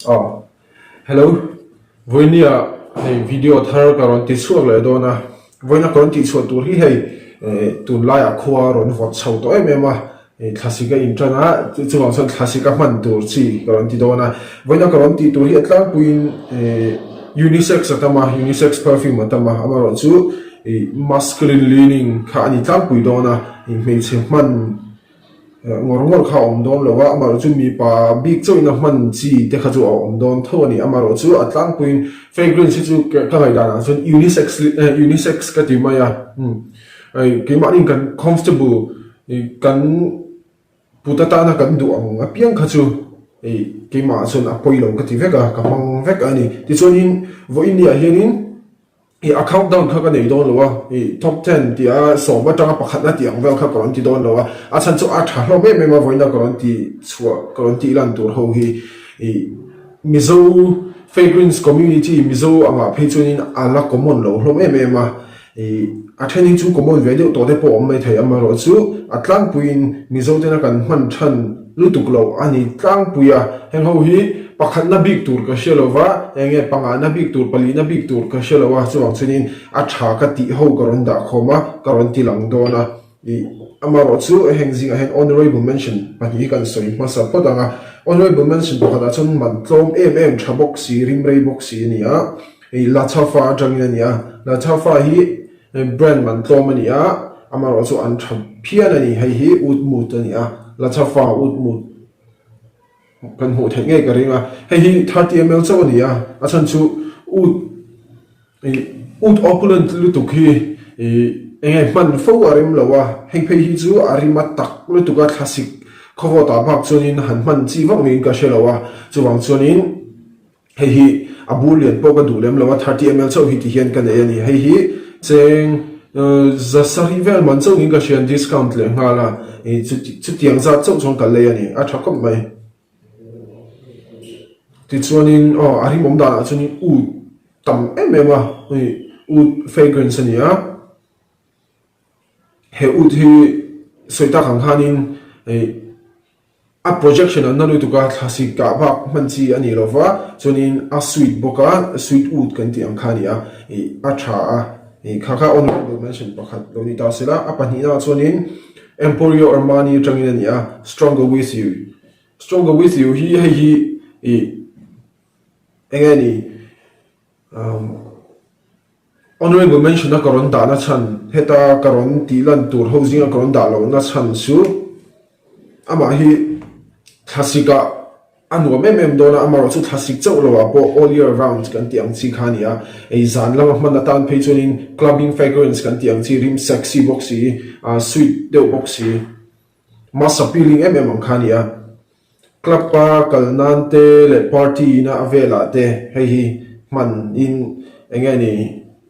Aw hello vawinia hei video thar ka rawn ti chhuak leh dawn a vawiina ka rawn tih chhuah tur hi hei eh tunlaiah khua rawn vawt chho tawh em em a eh thlasik a intan a chu chuvang chuan thlasik a hman tur chi ka rawn ti dawn a vawiina ka rawn tih tur hi a tlangpuiin eh unisex a tam a unisex perfume a tam a amaherawhchu ih masculine leaning kha a ni tlangpui dawn a ih hmeichhe hman. Ngawr ngawr kha a awm dawn lo a, amaherawh chu mipa bik chauhin a hman chi te kha chu a awm dawn tho a ni. Amaherawh chu a tlangpuiin fragrance hi chu ka ngaihdan ah chuan unisex unisex ka ti mai a, hei keimahni kan comfortable kan put atana kan duh ang apiang kha chu hei keimah ah chuan a pawi lo ka ti vek a, ka hmang vek a ni. Tichuanin vawiin ni ah hianin. Ih a countdown kha ka nei dawn lo a, ih top ten tih a sawm atanga pakhatna tih ang vel kha ka rawn ti dawn lo a, a chhan chu a tha hlawm em em a vawiina ka rawn tih chhuah ka rawn tih lan tur ho hi ih Mizo fragrance community Mizo angah phei chuanin a la common lo hlawm em em a, ih a then hi chu common ve deuh tawh te pawh a awm maithei amaherawhchu a tlangpuiin Mizo tena kan hman than lutuk loh a ni tlangpui a, heng ho hi pakhatna bik tur ka hre lo va, eng nge pangahna bik tur palihna bik tur ka hre lo a, chuvang chuanin a tha ka tih ho ka rawn dah khawm a, ka rawn ti lang dawn a, ih amaherawh chu heng zingah hian honourable mention pahnih hi kan sawi hmasa phawt ang a, honourable mention pakhatah chuan man tlawm em em tha bawk si rim rei bawk si a ni a, ih Lathafa atangin a ni a, Lathafa hi Brand man tlawm a ni a, amaherawh chu an tha phian a ni. Hei hi oud mood a ni a, Lathafa oud mood kan hmuh theih ngei ka ring a. Hei hi 30 ml chauh a ni a, a chhan chu oud ih oud opulent lutuk hi ih eng nge hman fo a rem lo a, heng phei hi chu a rim a tak lutuk a, thlasik khawvawtah bak chuanin han hman chi vak niin ka hre lo a, chuvang chuanin. Hei hi a bur lian pawh ka duh lem lo a, 30 ml chauh hi ti hian ka nei a ni. Hei hi cheng za sarih vel man chauh niin ka hria, discount leh nghal a, chutiang zat chauh chuan ka lei a ni, a tha khawp mai. Tichuanin aw a rimawm danah chuanin oud tam em em a, hei oud fragrance a ni a, he oud hi sawi tak ang khanin hei. A projection an na lutuk a, thlasik kah bak hman chi a ni lo va, chuanin a sweet bawk a, sweet oud kan tih ang kha a ni a, ih a tha a, ih kha kha honourable mention pakhat lo ni ta se la, a pahnihna ah chuanin Emporio Armani atangin a ni a, Stronger With You, Stronger With You hi hei hi ih eng nge ni umm. Honourable mention a ka rawn dahna chhan, heta ka rawn tih lan tur ho zinga ka rawn dah lohna chhan chu amah hi thlasik ah a nuam em em dawn a, amaherawh chu thlasik chauh lo ah pawh all year round kan tih ang chi kha a ni a, hei zan lama hman atan phei chuanin clubbing fragrance kan tih ang chi rim sexy bawk si, ah sweet deuh bawk si. Mass appealing em em ang kha a ni a, club a kal nan te leh party na a velah te hei hi hman in eng nge ni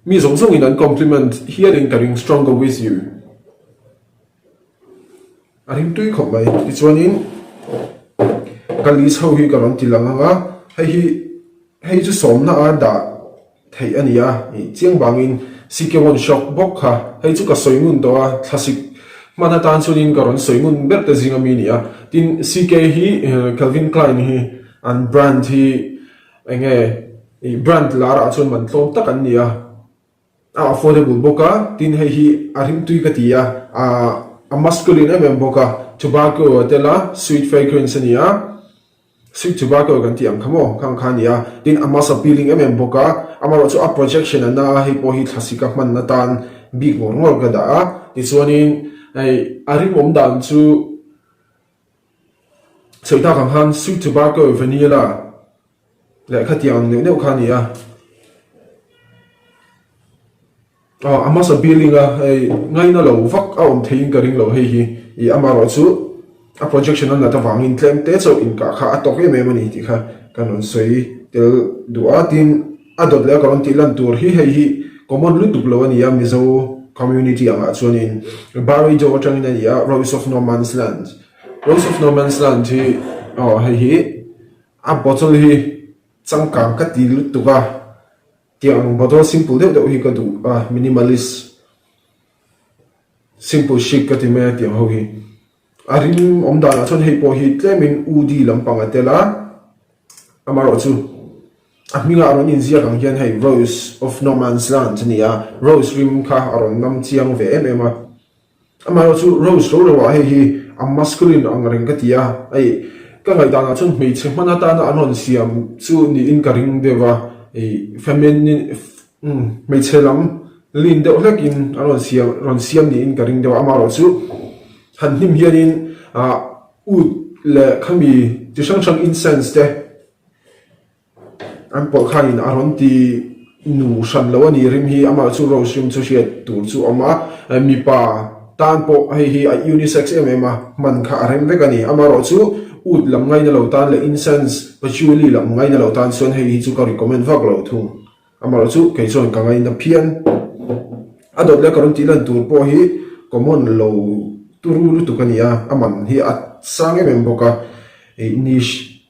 mi zawng zawng in an compliment hial in ka ring stronger with you a ring tui khawp mai tichuan in ka list ho hi ka rawn ti lang ang a hei hi hei chu sawmna a dah theih a ni a, ih chiang vangin CK one shock bawk kha hei chu ka sawi ngun tawh a, thlasik hman atan chuanin ka rawn sawi ngun ber te zinga mi a ni a, tin CK hi Calvin Klein hi an brand hi eng nge ih brand lar ah chuan man tlawm tak an ni a, a affordable bawk a, tin hei hi a rimtui ka ti a, ah a masculine em em bawk a, tobacco a tel a, sweet fragrance a ni a. Sweet tobacco kan tih ang kha maw? Khang kha a ni a, tin a mass appealing em em bawk a, amaherawh chu a projection a na a, hei pawh hi thlasik a hman atan bik ngawr ngawr ka dah a, tichuanin hei a rimawm dan chu sawi tak ang khan sweet tobacco vanilla leh khatiang ang neuh neuh kha a ni a. A hmasa building a hei ngaina lo vak a awm theiin ka ring lo hei hi ih amaherawh chu a projection a nat avangin tlem te chauh inkah kha a tawk em em a ni tih kha kan rawn sawi tel duh a tin a dawt leh a ka rawn tih lan tur hi hei hi common lutuk lo a ni a Mizo community angah chuanin Barijo atangin a ni a Rose of No Man's Land Rose of No Man's Land hi aw hei hi a bottle hi changkang ka ti lutuk a. Tiang bottle simple deuh deuh hi ka duh a, minimalist, simple chic ka ti mai a tiang ho hi. A rim awm danah chuan hei pawh hi tlemin oudi lampang a tel a. Amaherawhchu, a hmingah a rawn inziak ang hian hei Rose of No Man's Land a ni a, Rose rim kha a rawn nam chiang ve em em a. Amaherawhchu, Rose ro ro ah hei hi a masculine ang reng ka ti a, hei ka ngaihdanah chuan hmeichhe hman atana an rawn siam chu niin ka ring deuh a, hei feminine hmeichhe lam lean deuh hlekin an rawn siam rawn siam niin ka ring deuh a. Amaherawhchu, han hnim hianin ah Oud leh khami chi hrang hrang incense te an pawlh khanin a rawn ti nu hran lo a ni rim hi amah chu rose rim chu hriat tur chu a awm a mipa tan pawh hei hi a unisex em em a hman kha a rem vek a ni amaherawh chu oud lam ngaina lo tan leh incense patchouli lam ngaina lo tan chuan hei hi chu ka recommend vak lo thung. Amaherawh chu kei chuan ka ngaina phian. A dawt leh ka rawn tih lan tur pawh hi common lo turu lutuk a ni a, a man hi a sang em em bawk a, ih niche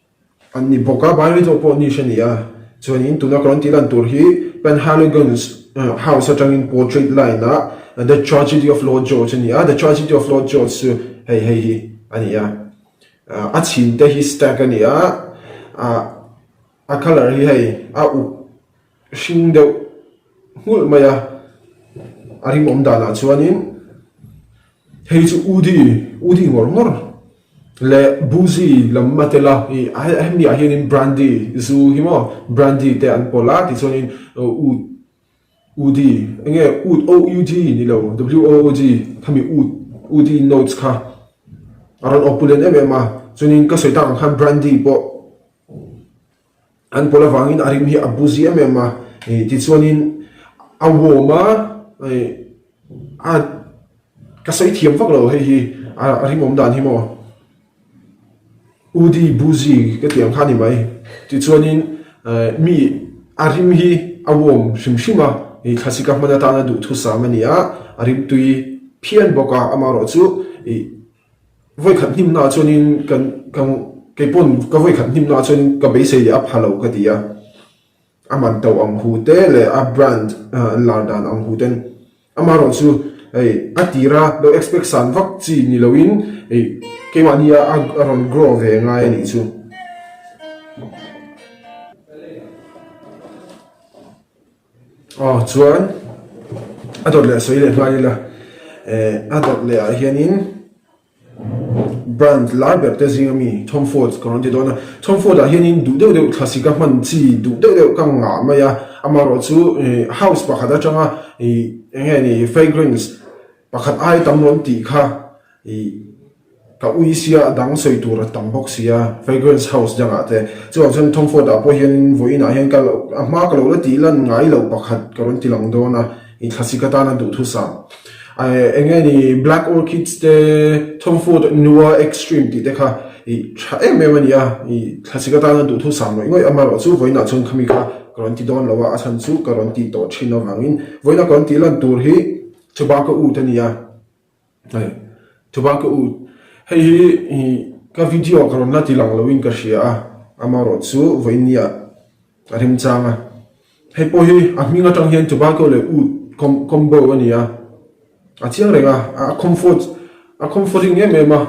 an ni bawk a, Byredo pawh niche a ni a, chuanin tuna ka rawn tih lan tur hi Penhaligon's House atangin Portrait line ah The Tragedy of Lord George a ni a, The Tragedy of Lord George chu hei hei hi a ni a, a chhin te hi stag a ni a, ah. A colour hi hei a uk hring deuh nghulh mai a, a rinawm danah chuanin hei chu udi udi ngawr ngawr leh buzi lam a tel a ih hemi ah hianin brandy zu hi maw brandy te an pawlh a tichuanin ud udi eng nge ud o u d ni lo w o o g khami ud udi notes kha a rawn awp len em em a chuanin ka sawi tak ang khan brandy pawh. An pawl avangin a rim hi a busy em em a, tichuanin a warm a, a ka sawi thiam vak lo hei hi a rim awm dan hi maw Udi busy ka tih ang kha a ni mai. Tichuanin mi a rim hi a warm hrim hrim a, thlasika hman atana duhthusam a ni a, a rim tui phian bawk a, amaherawh chu ih. Vawikhat hnimnaah chuanin kan ka keipawn ka vawikhat hnimnaah chuanin ka beisei leh a pha lo ka ti a, a man to ang hu te leh a brand lar dan ang hu ten amaherawh chu hei a tira lo expect san vak chi ni loin hei keimahnia a rawn grow ve ngai a nih chu. Aw chuan a dawt leh sawi leh nghal ila eh a dawt leh ah hianin brand lar ber te zinga mi Tom Ford ka rawn ti dawn a Tom Ford ah hianin duh deuh deuh thlasik a hman chi duh deuh deuh ka ngah mai a amaherawh chu ih house pakhat atanga ih eng nge ni fragrance pakhat ai tam rawn tih kha ih. Ka ui sia a dang sawi tur a tam bawk sia Fragrance House dangah te chuvang chuan Tom Ford ah pawh hian vawiin ah hian ka lo a hma ka lo la tih lan ngai lo pakhat ka rawn ti lang dawn a i thlasik atana duhthusam eng nge ni Black Orchids te Tom Ford Noir Extreme tih te kha i tha em em a ni a i thlasik atana duhthusam ngawih ngawih amaherawh chu vawiin ah chuan khami kha ka rawn ti dawn lo a a chhan chu ka rawn tih tawh thin avangin vawiin a ka rawn tih lan tur hi Tobacco Oud a ni a. Hei tobacco oud hei hi ih ka video ka rawn la ti lang loin ka hria a amaherawh chu vawinia a remchang a hei pawh hi a hming atang hian tobacco leh oud combo a ni a a chiang reng a a comfort a comforting em em a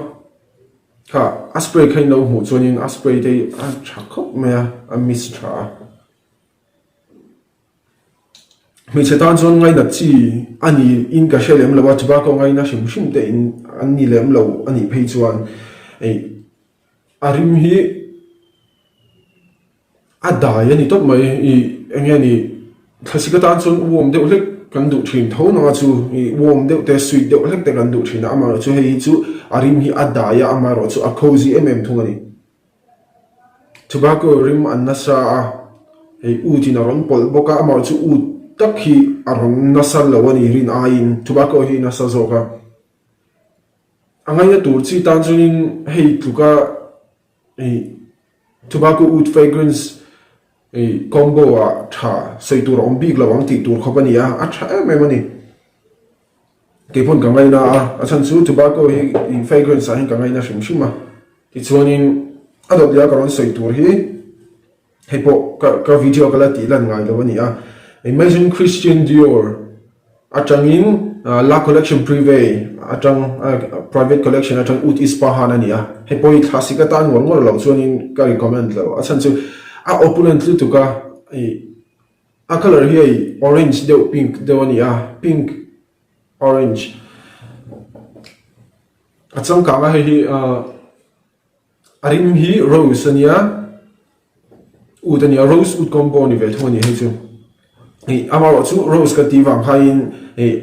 kha a spray kha in lo hmuh chuanin a spray te hi a tha khawp mai a a mist tha a. Hmeichhe tan chuan ngainat chi a ni in ka hre lem lo a, tobacco ngaina hrim hrim te in an ni lem lo a nih phei chuan ih a rim hi a dai a ni tawp mai ih eng nge ni thlasik atan chuan warm deuh hlek kan duh thin tho nanga chu ih warm deuh te sweet deuh hlek te kan duh thin a amaherawh chu hei hi chu a rim hi a dai a amaherawh chu a cozy em em thung a ni. Tobacco rim an nasa a, hei ut in a rawn pawlh bawk a, amah chu ut tak hi a rawn nasa lo a ni rin aiin tobacco hi nasa zawk a. A ngaina tur chi tan chuanin hei tluka hei tobacco ut fragrance hei combo ah tha sawi tur a awm bik lo ang tih tur khawp a ni a, a tha em em a ni. Keipawn ka ngaina a, a chhan chu tobacco hi fragrance ah hian ka ngaina hrim hrim a. Tichuanin a dawt leh a ka rawn sawi tur hi hei pawh ka ka video ka la tih lan ngai lo a ni a. Imagine Christian Dior atangin La Collection Prive atang private collection atang Oud Ispahan a ni a. Hei pawh hi thlasik atan ngawr ngawr loh chuanin ka recommend lo. A chhan chu. A opulent lutuk a ih a colour hi hei orange deuh pink deuh a ni a pink orange a changkang a hei hi ahh a rim hi rose a nia oud a nia rose oud combo a ni ve thung a ni hei chu ih amaherawhchu rose ka tih vang khain ih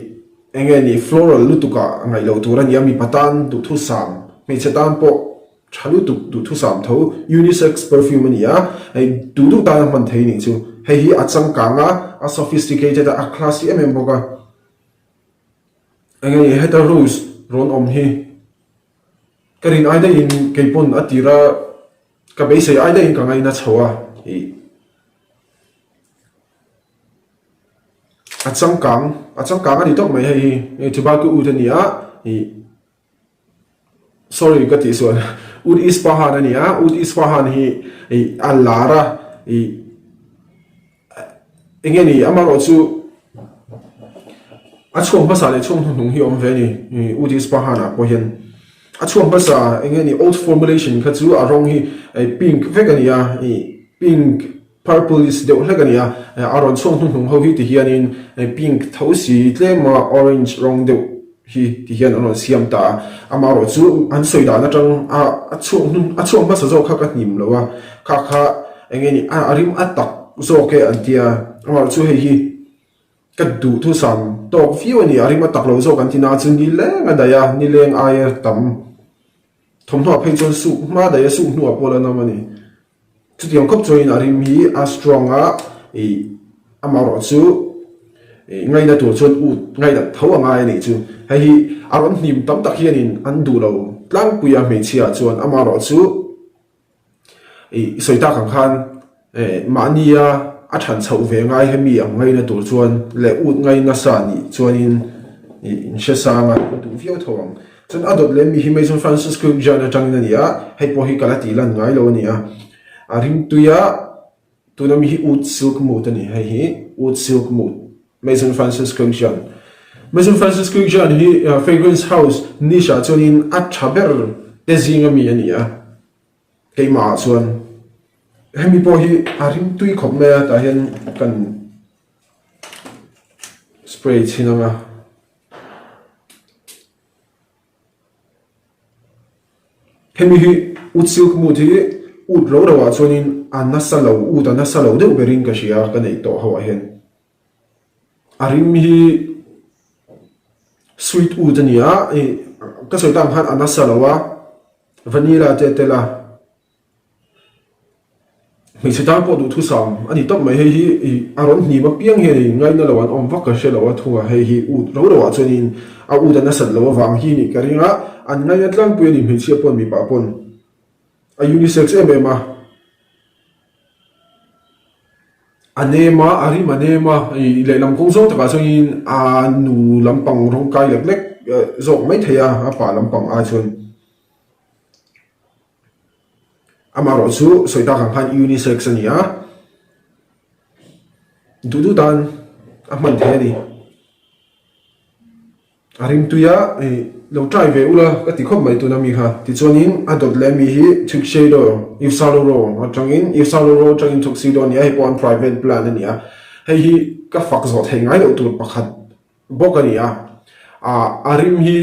eng nge ni floral lutuk ah ngaih loh tur a ni a mipa tan duhthusam hmeichhe tan pawh Tha lutuk duhthusam tho unisex perfume a ni a, hei duh duh tan a hman thei nih chu. Hei hi a changkang a, a sophisticated a, a classy em em bawk a. Eng nge heta rose rawn awm hi ka rin ai daihin kei pawn a tir a, ka beisei ai daihin ka ngaina chho a ih a changkang a changkang a ni tawp mai hei hi, hei tobacco oud a ni a ih. Sorry ka tih sual Ud Isfahan a ni a, Ud Isfahan hi ih a lar a ih eng nge ni amaherawh chu a chhuak hmasa leh chhuak hnuhnung hi a awm ve a ni ih Ud Isfahan ah pawh hian a chhuak hmasa eng nge ni old formulation kha chu a rawng hi pink vek a ni a ih pink purplish deuh hlek a ni a a rawn chhuak hnuhnung ho hi ti hianin pink tho si tlema orange rawng deuh hi ti hian an rawn siam ta a amaherawh chu an sawi dan atang a a chhuak hnun a chhuak hmasa zawk kha ka hnim lo a kha kha eng nge ni a a rim a tak zawk e an tia amaherawh chu hei hi ka duhthusam tawk viau a ni a rim a tak lo zawk an ti na chu nileng a daih a nileng aia tam thawmhnaw ah phei chuan suk hma daih a suk hnuah pawh la nam a ni. Chutiang khawp chuanin a rim hi a strong a, ih amaherawh chu ih ngaina tur chuan ut ngainat tho a ngai a nih chu. Hei hi a rawn hnim tam tak hianin an duh lo tlangpui a hmeichhia ah chuan amaherawh chu ih sawi tak ang khan eh mahnia a than chhoh ve ngai hemi ang ngaina tur chuan leh ut ngaina sa nih chuanin ih in hre sang a duh viau tho ang. Chuan a dawt leh mi hi Maison Francis Kurkdjian atangin a ni a, hei pawh hi ka la tih lan ngai lo a ni a. A ringtui a, tuna mi hi Oud Silk Mood a ni, hei hi Oud Silk Mood, Maison Francis Kurkdjian. Maison Francis Kurkdjian hi fragrance house niche ah chuanin a tha ber te zinga mi a ni a, keimah ah chuan hemi pawh hi a ringtui khawp mai a, tah hian kan spray chhin ang a. Hemi hi ut silk mood hi ut ro ro ah chuanin a nasa lo ut a nasa lo deuh berin ka hria ka neih tawh ho ah hian a rim hi sweet ut a ni a ih ka sawi tak ang khan a nasa lo a vanilla te a tel a. Hmeichhe tan pawh duhthusam a ni tawp mai hei hi ih a rawn hnim apiang hian ih ngaina lo an awm vak ka hre lo a thung a hei hi ut ro ro ah chuanin a ut a nasat loh avang hi nih ka ring a an ngaina tlangpui a ni hmeichhia pawn mipa pawn a unisex em em a a nem a a rim a nem a ih lehlam kawng zawng takah chuanin a nu lampang rawng kai lek lek zawk maithei a a pa lampang ai chuan. Amaherawh chu sawi tak ang khan unisex a ni a, duh duh tan a hman thei a ni. A ringtui a ih lo try ve ula ka ti khawp mai tuna mi kha. Tichuanin a dawt leh mi hi Tuxedo, Yves Saint Laurent atangin Yves Saint Laurent atangin Tuxedo a ni a, hei pawh an private brand a ni a. Hei hi ka fak zawh theih ngai loh tur pakhat bawk a ni a, ah a rim hi.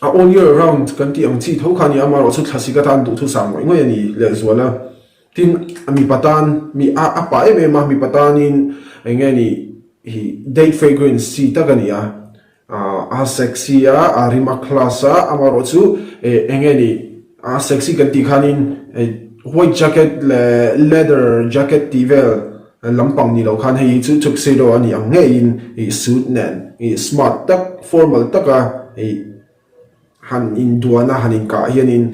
A all year round kan tih ang chi tho kha a ni a, amaherawh chu thlasik atan duhthusam ngawih ngawih a ni lehzual a. Tin, mipa tan, mi a a pah em em a, mipa tanin eng nge ni hi date fragrance chi tak a ni a, a sexy a, a rim a class a, amaherawh chu eng nge ni a sexy kan tih khanin white jacket leh leather jacket tih vel Lampang ni lo khan hei hi chu tuxedo a ni ang ngeiin ih suit nen ih smart tak formal taka ih han induan a han inkah hianin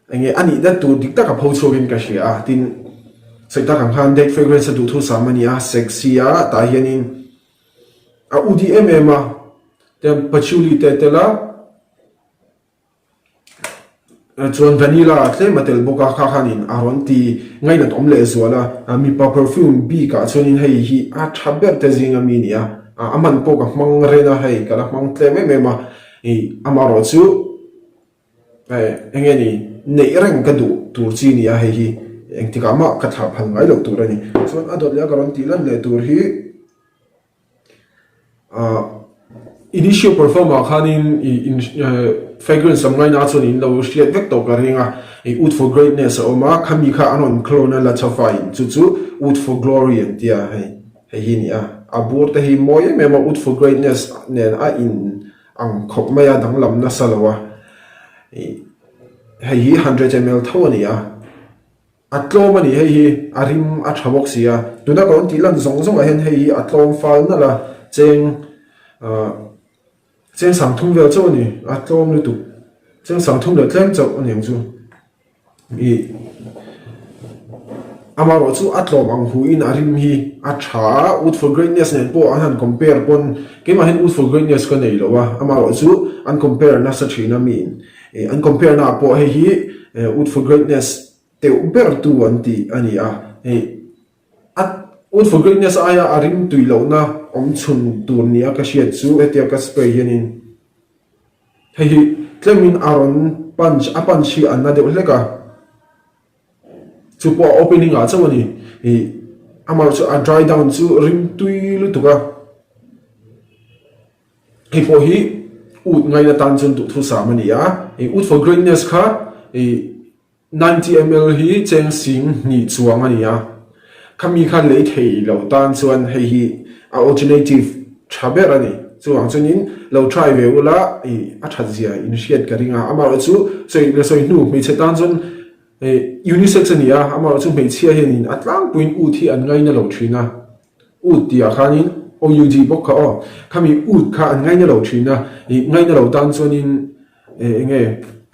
eng nge a nihna tur dik taka pho chhuakin ka hria a tin sawi tak ang khan date fragrance a duhthusam a ni a sexy a tah hianin a udi em em a tiang patchouli te a tel a. Chuan vanilla tlem a tel bawk a, kha khanin a rawn ti ngainat awm leh zual a, mipa perfume bik ah chuanin hei hi a tha ber te zing ami a ni a, a man pawh ka hmang ren a hei ka la hmang tlem em em a, ih amaherawh chu eng nge ni neih reng ka duh tur chi a ni a hei hi. Engtikah mah ka thlah phal ngai loh tur a ni. Chuan a dawt leh a ka rawn tih lan leh tur hi ahh initial perform ah khanin ih in fragrance lam ngaina chuan in lo hriat vek tawh ka ring a, ih oud for greatness a awm a, khami kha an rawn clone a la chauh a in chu chu oud for glory an tia hei hei hi a ni a, a bur te hi mawi em em a oud for greatness nen a in ang khawp mai a danglam nasa lo a ih hei hi hundred ml tho a ni a a tlawm a ni hei hi a rim a tha bawk si a tuna ka rawn tih lan zawng zawng ah hian hei hi a tlawm fal nalh a cheng ah cheng sang thum vel chauh a ni a tlawm lutuk cheng sang thum leh tlem chauh a ni ang chu. Ih amaherawh chu a tlawm ang hu in a rim hi a tha a, Oud for Greatness nen pawh an han compare pawn keimah hian Oud for Greatness ka nei lo a, amaherawh chu an compare nasa thin a mi in ih an compare na ah pawh hei hi Oud for Greatness teuh ber tu an tih a ni a, ih a Oud for Greatness aia a rim tui lohna awm chhun tur nia ka hriat chu hetia ka spray hianin. Hei hi tlemin a rawn punch, a punch hi a na deuh hlek a, chu pawh a opening ah chauh a ni. Ih amaherawh chu a dry down chu rim tui lutuk a, hei pawh hi ut ngaina tan chuan duhthusam a ni a, ih ut for greatness kha ih. 90 ml hi cheng sing hnih chuang a ni a, khami kha lei thei lo tan chuan hei hi a alternative tha ber a ni. Chuvang chuanin lo try ve ula ih a that zia in hriat ka ring a, amaherawh chu sawi la sawi hnu hmeichhe tan chuan ih unisex a ni a, amaherawh chu hmeichhia hianin a tlangpuiin ut hi an ngaina lo thin a, ut tih ah khanin OUG bawk kha aw, khami ut kha an ngaina lo thin a, ih ngaina lo tan chuanin Eng nge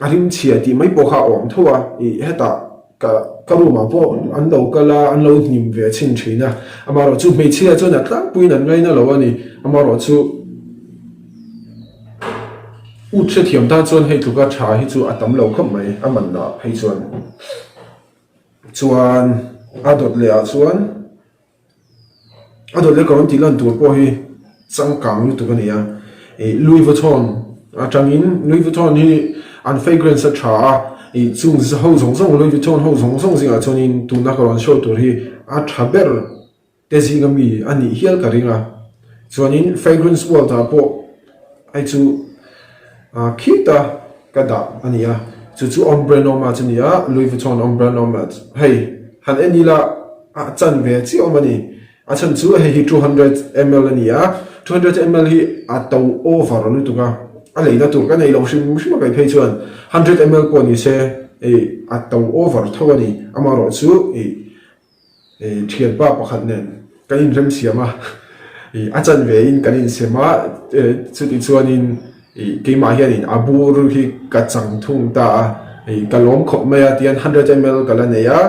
a rim chhia tih mai pawh kha a awm tho a, ih hetah ka ka room ah pawh an lo kal a, an lo hnim ve chhin thin a, amaherawh chu hmeichhia chuan a tlangpuiin an ngaina lo a ni, amaherawh chu ut hrethiam tan chuan hei tluka tha hi chu a tam lo khawp mai a man ah phei chuan chuan a dawt leh ah chuan. A dawt leh ka rawn tih lan tur pawh hi changkang lutuk a ni a, ih Louis Vuitton atangin Louis Vuitton hi an fragrance a tha a, ih chung ho zawng zawng Louis Vuitton ho zawng zawng zingah chuanin tuna ka rawn show tur hi a tha ber te zinga mi a nih hial ka ring a, chuanin fragrance world ah pawh hei chu ah khita ka dah a ni a, chu chu Ombre Nomade a ni a, Louis Vuitton Ombre Nomade hei han en ila. A chan ve chiah awm a ni. A chhan chu hei hi 200 ml a ni a, 200 ml hi a to over lutuk a, a leina tur ka nei lo hrim hrim a kaih phei chuan 100 ml pawh ni se ih a to over tho a ni. Amaherawh chu ih thianpa pakhat nen kan inremsiam a, ih a chan ve in kan insem a, chutih chuanin Ih keimah hianin a bur hi ka chang thung ta a, ih ka lawm khawp mai a tihian hundred ml ka la nei a,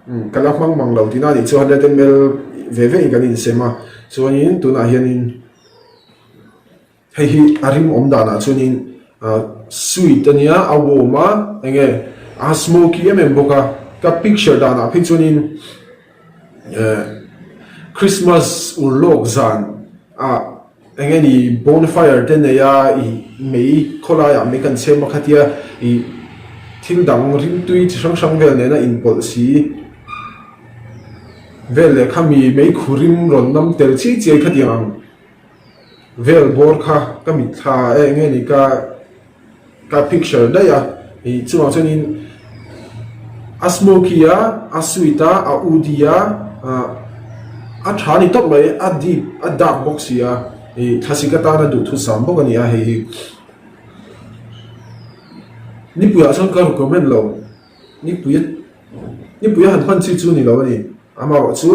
umm ka la hmang mang lo tihna a nih chu hundred ml ve vein kan insem a, chuanin tunah hianin hei hi a rim awm danah chuanin ah sweet a nia a warm a eng nge a smoky em em bawk a, ka picture danah phei chuanin eh Christmas urlawk zan ah. Eng nge ni bonfire te nei a ih mei khawlaiah mei kan chhem a khatia ih thil dang rimtui chi hrang hrang vel nena inpawlh si vel leh khami meikhu rim rawn nam tel chiai chiai khatiang ang vel bawr kha ka mitthla e eng nge ni ka. Ka picture daih a, ih chungah chuanin a smoky a, a sweet a, a woody a, ah a tha a ni tawp mai, a deep a dark bawk si a, ih thlasik atana duhthusam bawk a ni a hei hi. Nipuiah chuan ka recommend lo, nipui nipui a han hman chi chu ni lo a ni, amaherawh chu.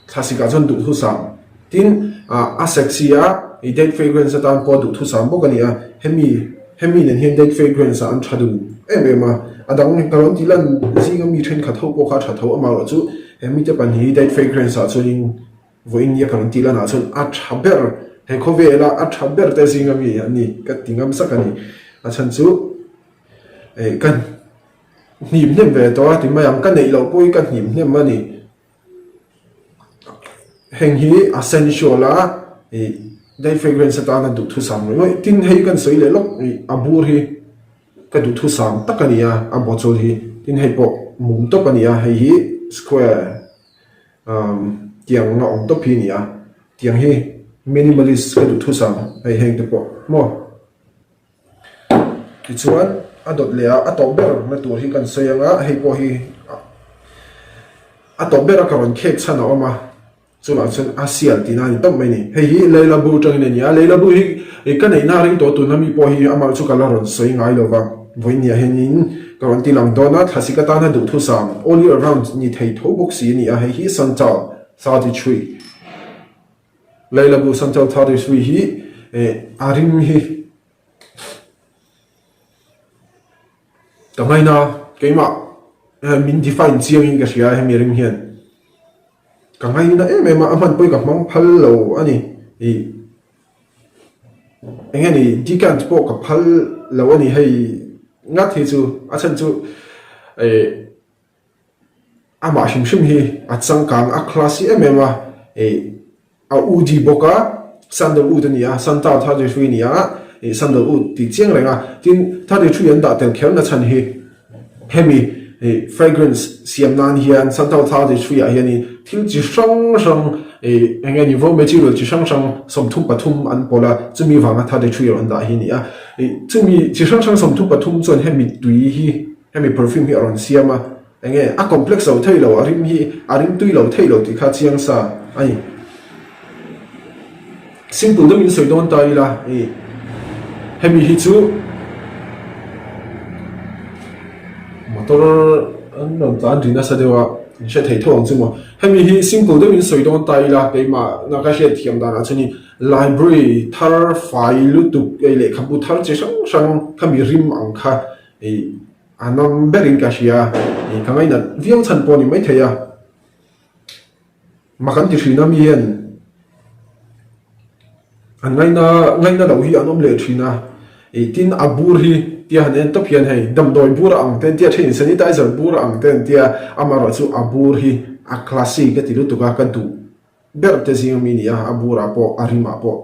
Thlasikah chuan duhthusam tin a sexy a, i date fragrance atan pawh duhthusam bawk a ni a, hemi hemi nen hian date fragrance ah an tha dun em em a, a dang ka rawn tih lan zinga mi thenkhat ho pawh kha a tha tho amaherawh chu hemi te pahnih hi date fragrance ah chuanin vawiin nia ka rawn tih lanah chuan a tha ber he khawvela a tha ber te zinga mi an ni ka ti ngam sak a ni, a chhan chu eh ka hnim hnem ve tawh a ti mai ang ka neih loh pawh hi ka hnim hnem a ni. Heng hi a sensual a ih day fragrance atana duhthusam ngawih ngawih tin hei kan sawi leh lawk ih a bur hi ka duhthusam tak a ni a a bottle hi. Tin hei pawh mum tawp a ni a, hei hi square umm tiang a awm tawp hi a ni a, tiang hi minimalist ka duhthusam hei heng te pawh maw. Tichuan a dawt leh a, a tawp ber na tur hi kan sawi ang a, hei pawh hi a tawp ber a ka rawn khek chhan a awm a. Chuvang chuan a sial tihna a ni tawp mai a ni. Hei hi Leila bu atangin a ni a, Leila bu hi ka neihna a ring tawh tuna mi pawh hi amah chu ka la rawn sawi ngai lo va, vawinia hianin ka rawn ti lang dawn a, thlasik atana duhthusam, all year round, ni thei tho bawk si a ni a, hei hi Santal 33, Leila bu Santal 33 hi a ring hi. Ka ngaina keimah min define chiangin ka hria hemi ring hian ka ngaina em em a, a hman pawhin ka hmang phal lo a ni ih eng nge ni decant pawh ka phal lo a ni hei ngat hi chu a chhan chu ih amah hrim hrim hi a changkang a classy em em a ih. A u di bawk a, sandalwood a ni a, Santal 33 a ni a, ih sandalwood tih chiang reng a, tin 33 an dah tel kher na chhan hi hemi ih fragrance siam nan hian Santal 33 ah hianin thil chi hrang hrang ih eng nge ni raw material chi hrang hrang 33 an pawlh a, chumi vanga 33 a rawn dah hi a ni a, ih chumi chi hrang hrang 33 chuan hemi tui hi hemi perfume hi a rawn siam a. Enge a complex lo thei lo, a rim hi a rim tui lo thei lo tih kha chiang sa a ni. Simple deuhin sawi dawn ta ila i hemi hi chu motor an rawn tlan ri nasa deuh a, in hre thei tho ang chu maw. Hemi hi simple deuhin sawi dawn ta ila keimah na ka hriat thiam danah chuan library thar fai lutuk ei lehkhabu thar chi hrang hrang khami rim ang kha i A nawm berin ka hria, ih ka ngainat viau chhan pawh a ni maithei a, mak an ti thin a mi hian an ngaina ngaina loh hi an awm leh thin a, ih tin a bur hi tia han en tawp hian hei damdawi bur a ang te an tia thenin sanitizer bur a ang te an tia amaherawh chu a bur hi a classy ka ti lutuk a ka duh. Ber te zing ami ni a, a burah pawh a rimah pawh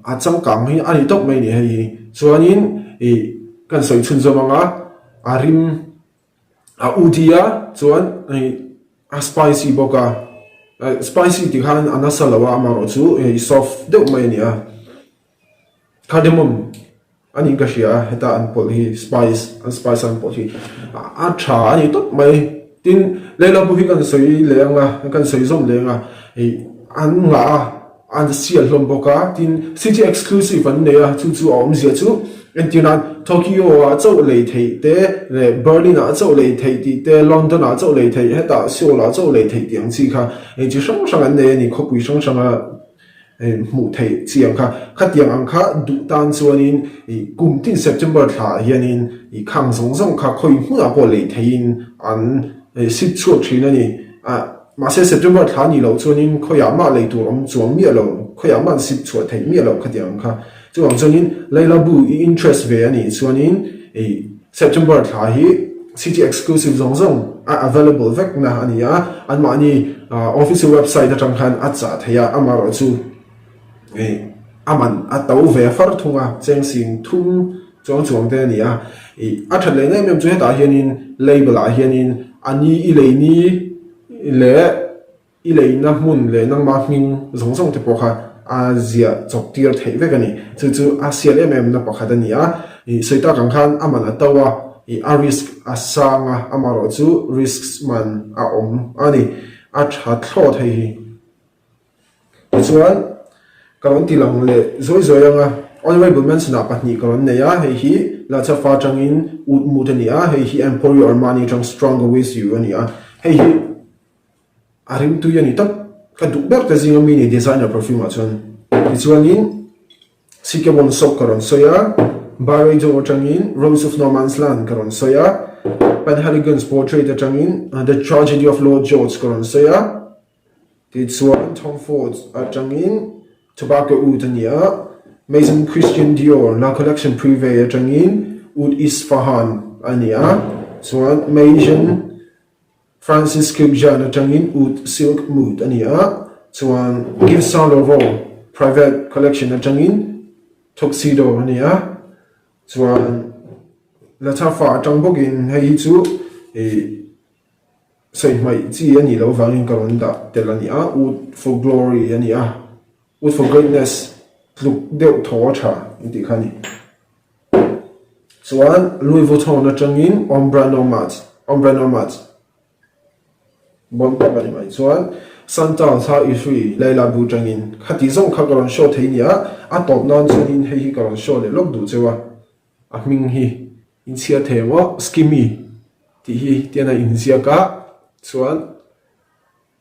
a changkang hi a ni tawp mai a ni hei hi. Chuanin ih kan sawi chhunzawm ang a, a rim a udi a chuan ih a spicy bawk a, spicy tih khan a nasa lo a amaherawh chu ih soft deuh mai a ni a. Cardamom a niin ka hria a, heta an pawlh hi spice an spice a an pawlh hi a tha a ni tawp mai. Tin, lehlampu hi kan sawi leh ang a, kan sawi zawm leh ang a, ih an ngah a, an sial hlawm bawk a, tin city exclusive an nei a, chu chu a awmzia chu entir nan Tokyo ah chauh lei theih te leh Berlin ah chauh lei theih tih te, London ah chauh lei theih, hetah Seoul ah chauh lei theih tih ang chi kha eng chi hrang hrang an nei a ni khawpui hrang hranga. Hmuh theih chi ang kha. Khatiang ang kha duh tan chuanin ih kum tin September thlaah hianin ih khang zawng zawng kha khawi hmunah pawh lei theihin an sip chhuak thin a ni. Ah mahse September thla nih loh chuanin khawiah mah lei tur awm chuang miah lo, khawiah mah an sip chhuah theih miah loh khatiang ang kha. Chuvang chuanin Leila bu i interest ve a nih chuanin ih September thla hi city exclusive zawng zawng a available vek na a ni a, anmahni official website atang khan a chah theih a, amaherawh chu ih a man a to ve far thung a, cheng sing thum chuang chuang te a ni a, ih a that leh em em chu hetah hianin label ah hianin a ni i lei ni leh I leina hmun leh nangma hming zawng zawng te pawh kha a ziah chawp tir theih vek a ni. Chu chu a sial em em na pakhat a ni a. Ih sawi tak ang khan a man a to a, ih a risk a sang a, amaherawh chu risks man a awm a ni. A tha thlawt hei hi. Tichuan ka rawn ti lang leh zawi zawi ang a, Honourable Mention ah pahnih ka rawn nei a, hei hi Lachafa atangin Oud Mood a ni a, hei hi Emporio Armani atang Stronger With You a ni a, hei hi A rimtui a ni tawp. Ka duh ber te zinga mi ni designer perfume ah chuan. Tichuanin CK Won Soap ka rawn sawi a, Byredo atangin Rose of No Man's Land ka rawn sawi a, Penhaligon's Portrait atangin The Tragedy of Lord George ka rawn sawi a, tichuan Tom Ford atangin Tobacco Oud a ni a, Maison Christian Dior La Collection Privé atangin Oud Isfahan a ni a, chuan Maison Francis Kurkdjian atangin Oud Silk Mood a ni a, chuan Yves Saint Laurent Private Collection atangin Tuxedo a ni a, chuan Lattafa atang bawkin hei hi chu. ih sawi hmaih chi a nih loh vangin ka rawn dah tel a ni a, Oud for Glory a ni a, Oud for Greatness tluk deuh thaw a tha in tih kha a ni. Chuan Louis Vuitton atangin Ombre Nomade, Ombre Nomade. Bon tak a ni mai chuan Santal thla i hrui Laila bu tangin khati zawng kha ka rawn show thei nia, a tawp nan chuanin hei hi ka rawn show leh lawk duh cheu a, a hming hi in chhiar thei ang aw, Skimmy tih hi tian a inziak a, chuan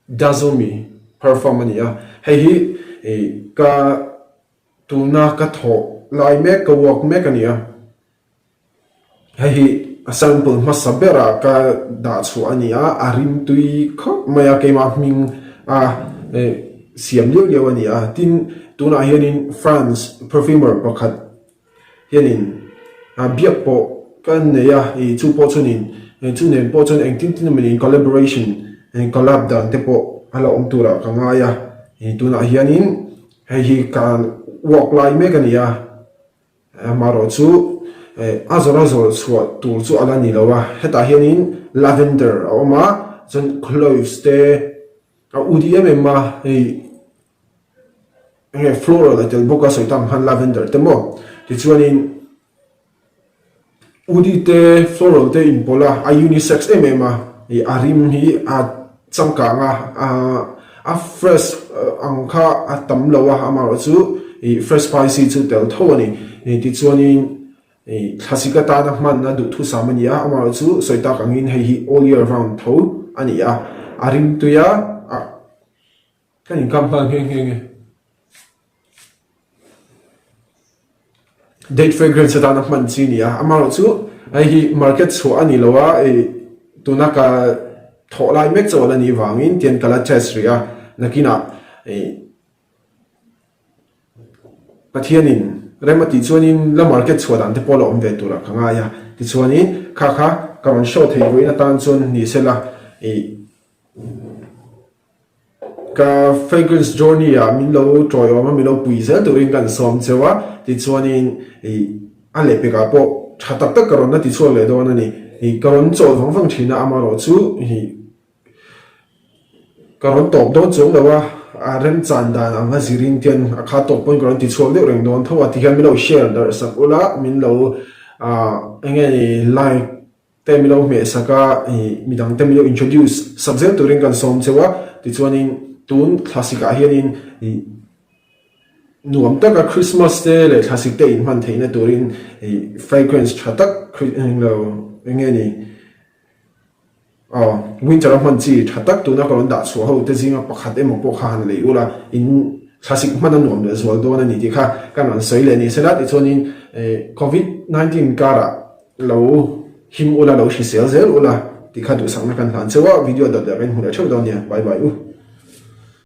Dazzle Me perfume a ni a, hei hi ka tuna ka thawh lai mek ka work mek a ni a. Hei hi a sample hmasa berah ka dah chhuah a ni a, a rim tui khawp mai a, keimah hming a siam liau liau a ni a. Tin, tunah hianin France perfumer pakhat hianin biak pawh ka nei a, ih chu pawh chuanin chu nen pawh chuan engtin tin emaw niin collaboration collab dan te pawh a la awm turah ka ngai a. Ih tunah hianin hei hi ka work lai mek a ni a. Amaherawh chu a zawr a zawr chhuah tur chu a la ni lo a, hetah hianin lavender a awm a, chuan cloves te a udi em em a, hei enge floral a tel bawk a sawi tak ang khan lavender te maw tichuanin udi te floral te inpawlh a, a unisex em em a, ih a rim hi a changkang a, ah a fresh ang kha a tam lo a, amaherawh chu ih fresh spicy chu tel tho a ni. Ih tichuanin ih thlasik atana hman a duhthusam a ni a, amaherawh chu sawi tak angin hei hi all year round tho a ni a, a rimtui a, ah ka inkam nghal nghe nghe nge. Date fragrance atana hman chi a ni a, amaherawh chu hei hi market chhuah a ni lo a, ih tuna ka thawh lai mek chauh a la nih vangin tian ka la test rih a, nakinah ih Pathianin rem a tih chuanin la market chhuah dan te pawh la awm ve turah ka ngai a, tichuanin kha kha ka rawn show thei vawiin atan chuan ni sela ih. Ka fragrance journey ah min lo tawiawm a, min lo pui zel turin kan sawm cheu a, tichuanin ih a lehpek ah pawh tha tak tak ka rawn la ti chhuak leh dawn a ni. Ih ka rawn chawl vang vang thin a, amaherawh chu ih ka rawn tawp dawn chuang lo a, a remchan dan ang a zirin tian a kha tawp pawn ka rawn ti chhuak deuh reng dawn tho a, tihian min lo share darh sak ula, min lo ah eng nge ni like Te mi lo hmeh sak a, ih midang te mi lo introduce sak zel turin kan sawm cheu a, tichuanin tun thlasik ah hianin ih nuam taka Christmas te leh thlasik te inhman theihna turin ih fragrance tha tak englo eng nge ni aw winter a hman chi tha tak tuna ka rawn dah chhuah ho te zinga pakhat emaw pawh kha han lei ula in thlasik hman a nuam leh zual dawn a ni tih kha kan rawn sawi leh ni sela tichuanin ih covid 19 karah Lo him ula, lo hrisel zel ula tih kha duhsakna kan hlan cheu a, video dawt leh kan hmu leh theuh dawn nia. Bye bye u.